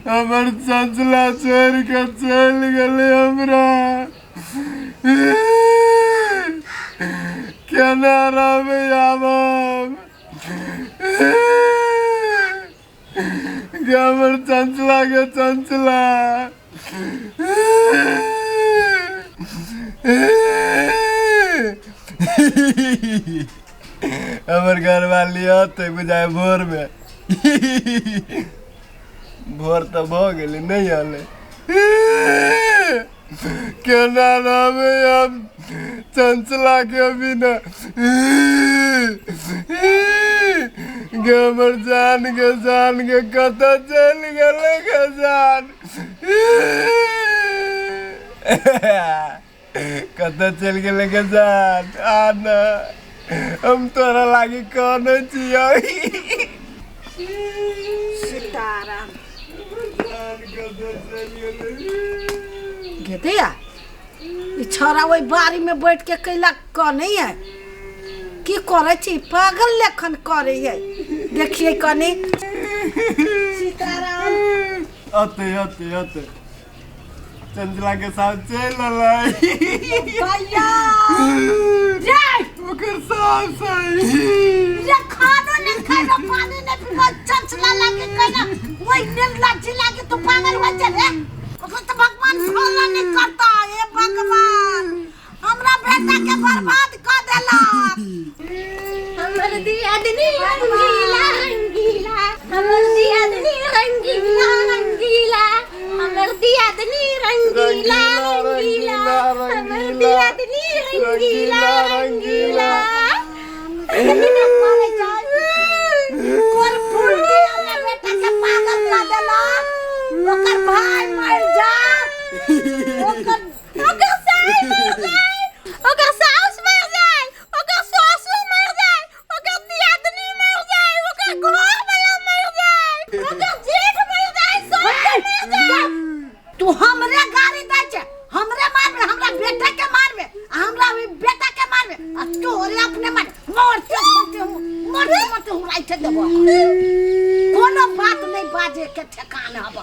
हमर चंचला छोड़ि कऽ चलि गेलै हमरा। केना रहबै आब हम गे? हमर चंचला गे चंचला, हमर घरवाली अतै बुझाय भोरमे। भोर तऽ भऽ गेलै, नहि अलै। केना रहबै हम चंचलाके बिना गे? हमर जान गे, जान गे, कतऽ चलि गेलै गे जान? कतऽ चलि गेलै गे जान? आ ने, हम तोरा लागी कनै छियौ। सीताराम। जान कतऽ चलि गेलै? गेदैया, ई छौड़ा ओहि बाड़ी में बैठ के कैला कनै है? की करै छी? पागल लेखन करै है। देखिए कनी। सीताराम। अते अते अते चंचला के साथ चलि अलै। भैया रे। ओकर सास है। रे, खानो नहीं खानो, पानी नहीं पीबो, चंचला लागे कहना वही निर्लज्जी लागे तू पागल हो जा रे। ओकरा तो भगवान फॉलो नहीं करता। हे भगवान, हमरा बेटा के बर्बाद कर देलक। हमर दियादनी रंगीला रंगीला, हमर दियादनी रंगीला रंगीला, हमर दियादनी रंगीला रंगीला, हमर दियादनी रंगीला रंगीला। कोन फुलटी हमरा बेटा के पागल कर देलक? ओकर भाई मर जा, ओकर ओकर सास मर जाए, ओकर सास मर जाए, ओकर ससुर मर जाए, ओकर दियादनी मर जाए, ओकर घर वाला मर जाए, ओकर जेठ मर जाए, सब के मर जाए। तू हमरे गाड़ी दै छै, हमरे मारबे, हमरा बेटा के मारबे, आ हमरा भी बेटा के मारबे, आ तोरे अपने मार मरते मरते हूँ, मरते मरते हूँ राइते देबो। कोनो बात नहीं बाजे के ठेकान हब।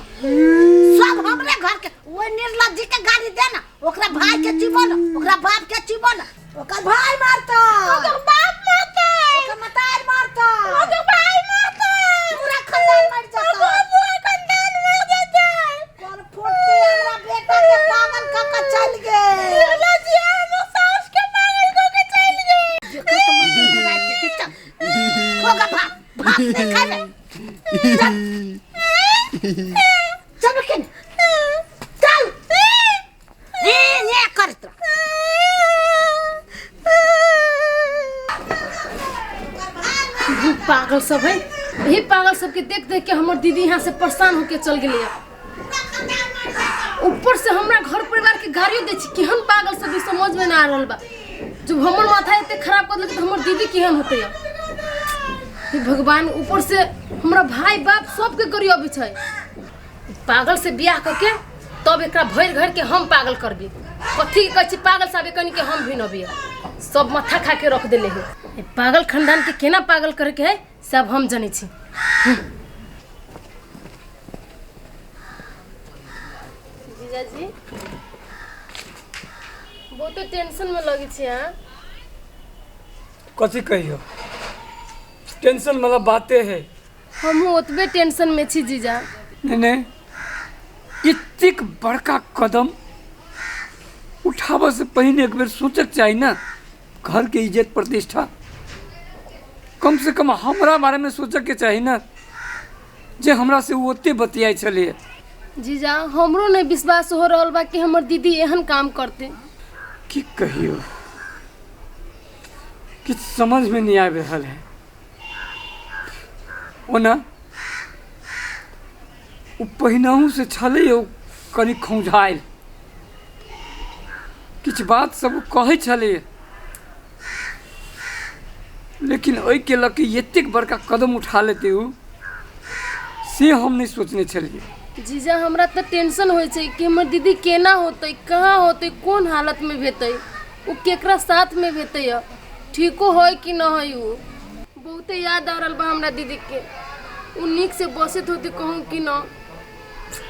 सब हमरे घर के ओइ निर्लज्जी के गाड़ी दे ना, ओकरा भाई के चिबो ना, ओकरा बाप के चिबो ना। ओकर भाई मारता, ओकर बाप मारता, ओकर मतार मारता, ओकर भाई मारता, पूरा खानदान मर जाता, ओकर पूरा खानदान मर जाता। कोन फुर्ती हमरा बेटा के पागल क के चल गेल। निर्लज्जी हमर सास के पागल क के चल गेल। जेकर तो मन में राति के चल होगा। भात भात नहीं खाबे? चल चल के चल, ए ए करत रह। पागल सब है। यही पागल सबके देख देख के हमर दीदी यहाँ से परेशान होके चल गेलै। ऊपर से हमरा घर परिवार के गाड़ियो दै छी। केहन पागल सब ई समझ में ना आ रहल बा। जब हमर माथा एते खराब कर देलकै तऽ हमर दीदी केहन होतै? हे भगवान, ऊपर से हमरा भाई बाप सबके गरी अबै छै। पागल से बियाह करके तब एकरा भरि घर के हम पागल करबी। कथी के कहै छी पागल साहब, कनी के हम भी नबी सब माथा खा के रख देले है। ई पागल खानदान के केना पागल करे के है, सब हम जनै छी। जीजाजी, बहुते टेंशन में लगै छी अहाँ। कथी कहियो, टेंशन वाला बाते है। हमहूँ ओतबे टेंशन में छी जीजा। नहीं नहीं, एतेक बड़का कदम उठाबऽ से पहिने एक बेर सोचक चाही ने। घर के इज्जत प्रतिष्ठा, कम से कम हमरा बारे में सोचक के चाही ने, जे हमरा से ओ ओते बतियाइ छलैए। जीजा, हमरो नहीं विश्वास हो रहल बा कि हमर दीदी एहन काम करते। की कहियो, किछु समझ में नहीं आबि रहल है। ओना ओ पहिनहुँ से छलै ओ कनि खौंझायल, किछु बात सब ओ कहै छलै, लेकिन ओहिके लऽ के एतेक बड़का कदम उठा लेतै ओ, से हम नहि सोचने छलियै। जीजा, हमरा तऽ टेंशन होइ छै कि हमर दीदी केना होतै, कहाँ होतै, कोन हालतमे भेतै, ओ केकरा साथमे भेतै, ठीको होइ कि न होइ ओ। बहुते याद आ रहल बा हमरा दीदी के। उ नीक से बसैत होती कहूँ कि न,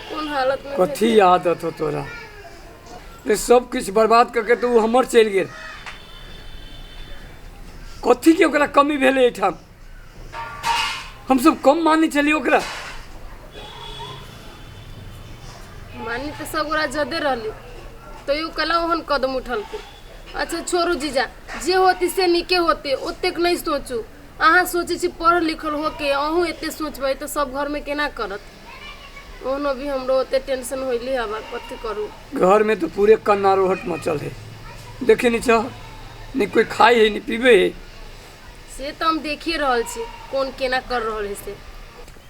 कोन हालत में। कथी आदत हो तोरा रे, सब किछु बर्बाद करके तऽ ओ हमर चलि गेल। कथी के ओकरा कमी भेलै एहिठाम? हमसब कम मानै छलियै ओकरा? मानी तऽ सब गोरा जदे रहली, तैयो कला ओहन कदम उठलकै। अच्छा छोड़ू जीजा, जे होती से नीके होते, ओतेक नहि सोचू। अहाँ सोचै छी पढ़ल लिखल होके अहूँ एते सोचबै तऽ सब घरमे केना करत? ओहनो भी हमरो ओते टेंशन होइले हवा, कथी करू। घरमे तऽ पूरे कन्नारोहट मचल है, देखे नहि छह? नहि कोइ खाइ है, नहि पीबै है। से तऽ हम देखिए रहल छी कोन केना कर रहल है से।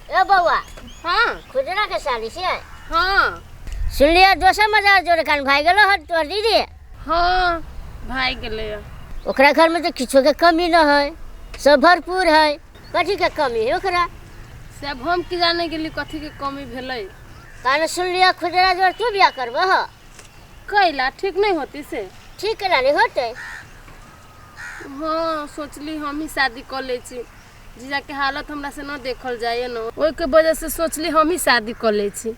ए बौआ। हाँ। खुदरा के साली से? हाँ। सुनलियै दोसर मजार जोड़े कान भागि गेलो हन तोहर दीदी। हाँ, भागि गेलै। ओकरा घर में तो किछो के कमी न है, सब भरपूर है, कथी के कमी है ओकरा? से अब हम की जाने गेली कथी के कमी भेलै। कान सुनलियै खुदरा जोड़ तू बियाह करबह? कैला ठीक नहीं होती से? ठीक केना नहीं होतै? हाँ, सोचली हम ही शादी कर लै छी। जीजा के हालत हमरा से न देखल जाए न, ओहिके वजह से सोचली हम ही शादी कर लै छी।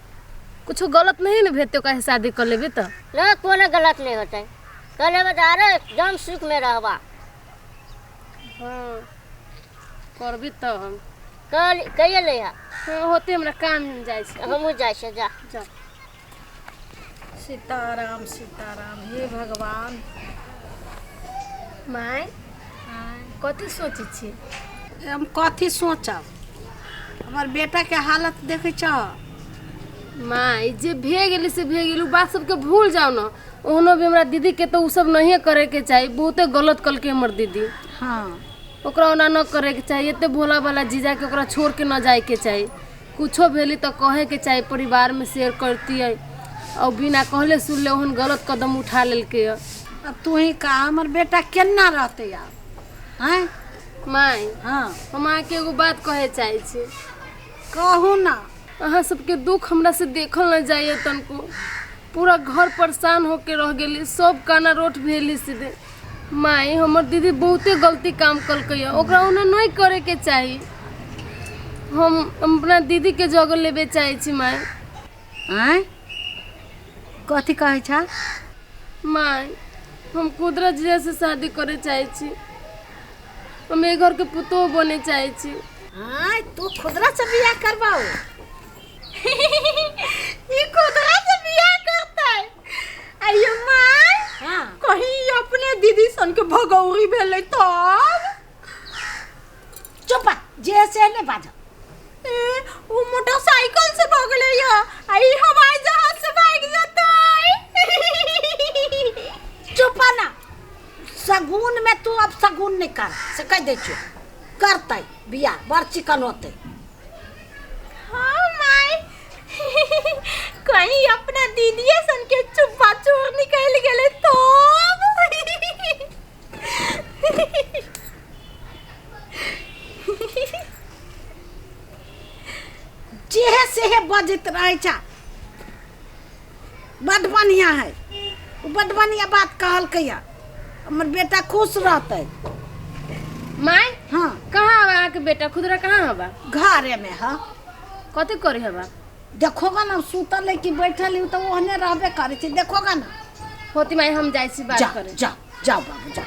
कुछो गलत नहीं ने भेटते ओकरा से शादी कर लेबै तऽ? ना, कोनो गलत नहीं होतै, कर लेबै तऽ आरो एकदम सुख में रहबा। हाँ, करबी तऽ हम कर कहिए ले। हाँ, होते हमरा काम, हम जाइ छी। हमहूँ जाइ छियै, जा। जा। सीताराम सीताराम, हे भगवान। माय, कथी सोचै छी? हम कथी सोचब, हमर बेटाके हालत देखै छह? माय, जे भे गेली से भे गेली, उ बात सबके भूल जाओ न। ओहनो भी हमरा दीदी के तऽ उ सब नहिए करे के चाही, बहुते गलत कलकै हमर दीदी। ओकरा ओना न करे के चाही। एते भोला वाला जीजा के ओकरा छोड़ के न जाए के चाही। कुछो भेली तऽ कहे के चाही, परिवार में शेयर करतियै। और बिना कहले सुनले ओहन गलत कदम उठा लेलकै। अब तू ही कह, हमर बेटा केना रहतै आब, आँय? माय। हाँ। हम अहाँके एगो बात कहे चाहै छी। कहू ना। अहाँ सबके दुख हमरा से देखल न जाइए तनको। पूरा घर परेशान होके रह गेली, सब काना रोट भेली सीधे। माय, हमर दीदी बहुते गलती काम कलकै, ओकरा ओना नहीं करे के चाही। हम अपना दीदी के जगह लेबे चाहै छी माय। आँय, कथी कहै छ? माय, हम कुदरत जीजा से शादी करे चाहै छी। हम एहि घर के पुतोह बने चाहै छी। आँय, तू खुदरा से बियाह करबाऊ? ई खुदरा से बियाह करतै? अयो माय। हाँ। कहीं अपने दीदी सन के भगौरी भेलै तब? चुप, जे से नहीं बाज। ए, वो मोटरसाइकिल से भगले या आ ई हवाई जहाज से भाग जतै। चुप ना, सगुन में तू अब सगुन नहीं कर से कह दे छु। करतै बियाह, बड़ चिकन होतै। हाँ माय, कहीं अपना दीदीए सन के चुप्पा चोर निकल गेलै तब? जेहे सेहे बजैत रहै छ। बड बढ़िया है उ, बड बढ़िया बात कहलकै या, हमर बेटा खुश रहतै। माय। हाँ। कहाँ हवा अहाँके बेटा खुदरा, कहाँ हवा? घरे में है। कथी करे हवा? देखोगा ना, सुतल है कि बैठल है, तो ओहने रहबे करै छै, देखोगा ना। होती माय, हम जाइ छी बात जा। करे। जा जाओ बाबू, जा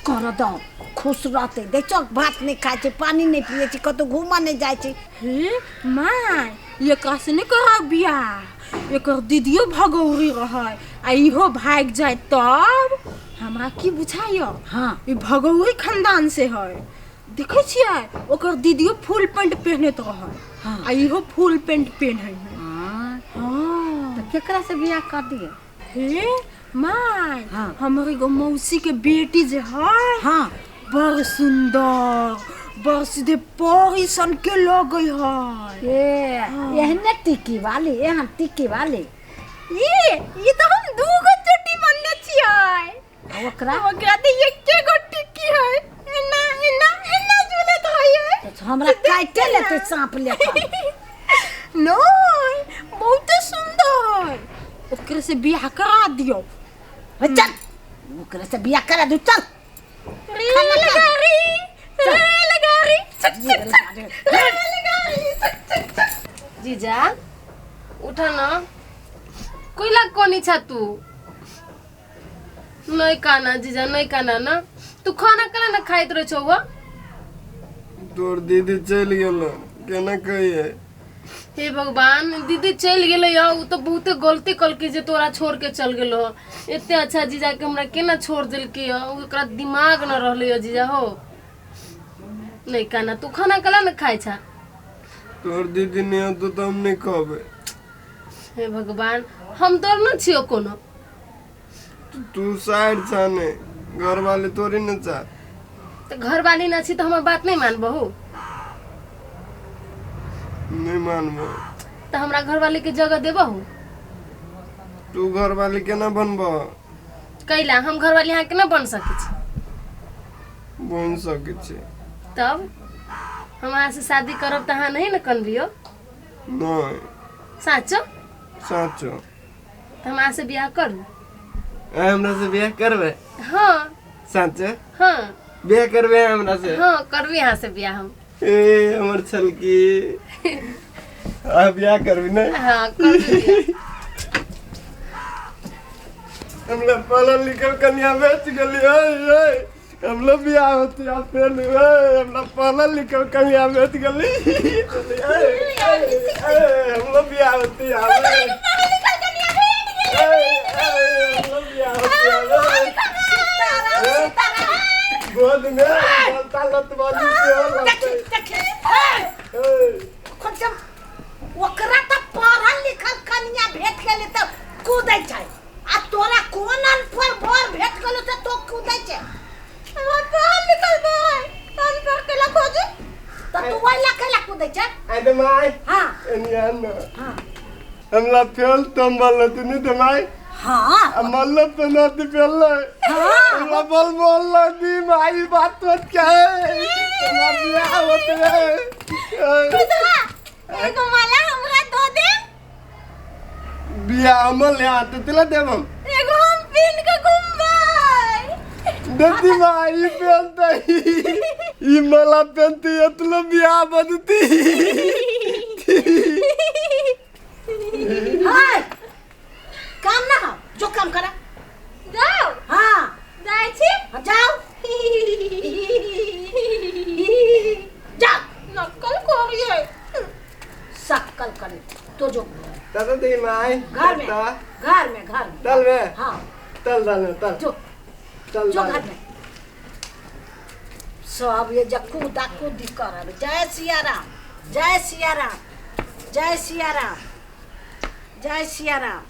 कर दो, खुश रहतै। देखो, भात नहि खाइ छै, पानी नहि पियै छै, कतौ घूमऽ नहि जाइ छै। हे माय, एकरा से नहीं कराउ बियाह, एकर दीदियो भगौरी रहै आ इहो भागि जाय तब? हमरा की बुझाइय, ई भगौरी खानदान से है। देखै छियै, ओकर दीदियो फुल पैंट पहनैत रहै आ इहो फुल पैंट पहनै है। हाँ। तऽ केकरा से बियाह कर दिए? हे माय, हमर एगो मौसी के बेटी जे है, बड़ सुंदर, बड़ सीधे परी सन के लगै है। ए, एहने टिकी वाली, एहन टिकी वाली? ये तो हम दू गो चोटी बनने छियै। आ ओकरा? ओकरा तऽ एके गो टिक्की है, एना एना एना झूलत है। तऽ हमरा काटे लेतै साँप लेखा। नहीं, बहुते सुंदर है, ओकरे से बियाह करा दियो। हे, चल, ओकरे से बियाह करा दू, चल। रेलगाड़ी। जीजा उठा ना कोइला कोनी छा तू नहीं काना जीजा नहीं काना ना तू खाना कला ना खाइत रह छौ तोर दीदी चलि गेलो केना कहिए हे भगवान दीदी चलि गेलै हँ उ तऽ बहुते गलती कलकै जे तोरा छोड़ के चल गेलो एते अच्छा जीजा के हमरा केना छोड़ देलकै हँ ओकरा दिमाग न रहलै हँ जीजा हो नहीं काना तू खाना कला ना खाइ छा तोर दीदी नहीं होतो तऽ हम नहीं कहबै हे भगवान हम तोर न छियो कोनो तू साइड छा ने घर वाले तोरी न चा तऽ घरवाली न छी तऽ हमर बात नहीं मानबहु नहीं मानबो तऽ हमरा घरवाली के जगह देबहु तू घर वाली केना बनबो कैला हम घरवाली अहाँ केना बन सकै छी बन सकै छी तब हम अहाँ से शादी करब तऽ अहाँ नहीं ने कनबियो नहीं साचो साचो तऽ हम अहाँ से बियाह करू ए हमरा से बियाह करबे हाँ साचो हाँ बियाह करबे हमरा से हाँ करबी अहाँ से बियाह हम ए हमर छलकी आ बियाह करबी ने हाँ करबी बियाह। हमरा पढ़ल लिखल कन्या बेच गेली ओए ओए हमलो बियाह होती आ फेर ओए हमरा पढ़ल लिखल कन्या बेच गेली ओए ओए हमलो बियाह होती आ ओए हमलो बियाह होती आ गोद में बोलता लत वाली से हो देखी देखी ए, कम से कम ओकरा तऽ पढ़ल लिखल कनिया भेट गेलै तऽ कूदै छै आ तोरा कोन अनपढ़ बर भेट गेलो तऽ तो कूदै छै हमरा पढ़ल लिखल भाई अनपढ़ केला खोजू तऽ तू ओहि ला कैला कूदै छै आई दे माय हाँ एनिया न हाँ हमला फेल तुम बोल तू दे माय हाँ मतलब तो ना दी फेल हाँ हमरा बोल बोल दी माई बात मत क्या है हमरा बियाह होते है खुदरा एगो माला हमरा दो दे बियाह हमर ले आते तिला देब हम एगो हम पिन के घुमबै देती माई पहनते ई माला पहनती एतलो बियाह बनती हाय काम ना हो जो काम करा जाओ हाँ जाइ छी हाँ, जाओ जाओ नक्कल करिए सक्कल कर तो जो दादा दी माई घर में घर में घर में तल में हाँ तल तल तल जो तल जो घर में सब ये जब कूदा कूदी करब जय सिया राम जय सिया राम जय सिया राम जय सिया राम।